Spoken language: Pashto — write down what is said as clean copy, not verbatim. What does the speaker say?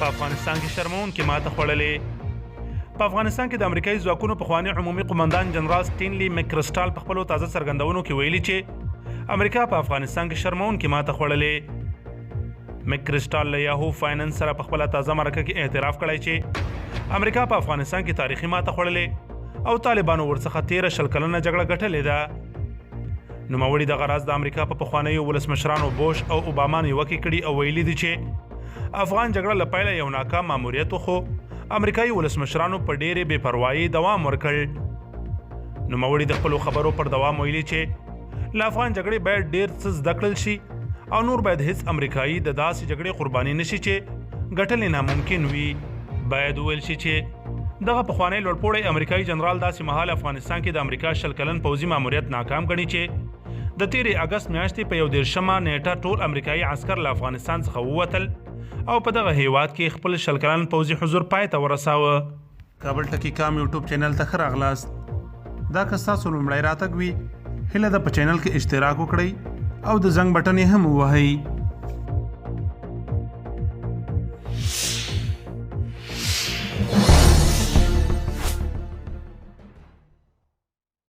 په افغانستان کې شرمونکې ماته خوړلې. په افغانستان کې د امریکایي ځواکونو پخواني عمومي قومندان جنرال سټینلي مکرسټال په خپلو تازه څرګندونو کې ویلي چې امریکا په افغانستان کې شرمونکې ماته خوړلې. مکرسټال له یاهو فایننس سره په خپله تازه مرکه کې اعتراف کړی چې امریکا په افغانستان کې تاریخي ماته خوړلې او طالبانو ورڅخه تیره 20 کلنه جګړه ګټلې ده. نوموړي دغه راز د امریکا په پخوانیو ولسمشرانو بوش او اوباما نیوکې کړي او ویلي دي چې افغان جګړه له پیله یو ناکام ماموریت و، خو امریکایي ولسمشرانو په ډېرې بې پروايي دوام ورکړ. نوموړي د خپلو خبرو پر دوام ویلي چې له افغان جګړې باید ډېر څه زده کړل شي او نور باید هیڅ امریکایي د داسې جګړې قرباني نشي چې ګټل یې ناممکن وي. باید وویل شي چې دغه پخوانی لوړپوړی امریکایي جنرال داسې مهال افغانستان کې د امریکا 20 کلن پوځي ماموریت ناکام ګڼي چې د تیرې اګست میاشتې په 31مه نیټه ټول امریکایي عسکر له افغانستان څخه ووتل او په دغه هیواد کې خپل 20 کلن پوځي حضور پای ته ورساوه. کابل ټکی کام یوټیوب چینل ته ښه راغلاست. دا که ستاسو لومړی راتګ وي، هیله ده په چینل کې اشتراک وکړئ او د زنګ بټن یې هم ووهئ.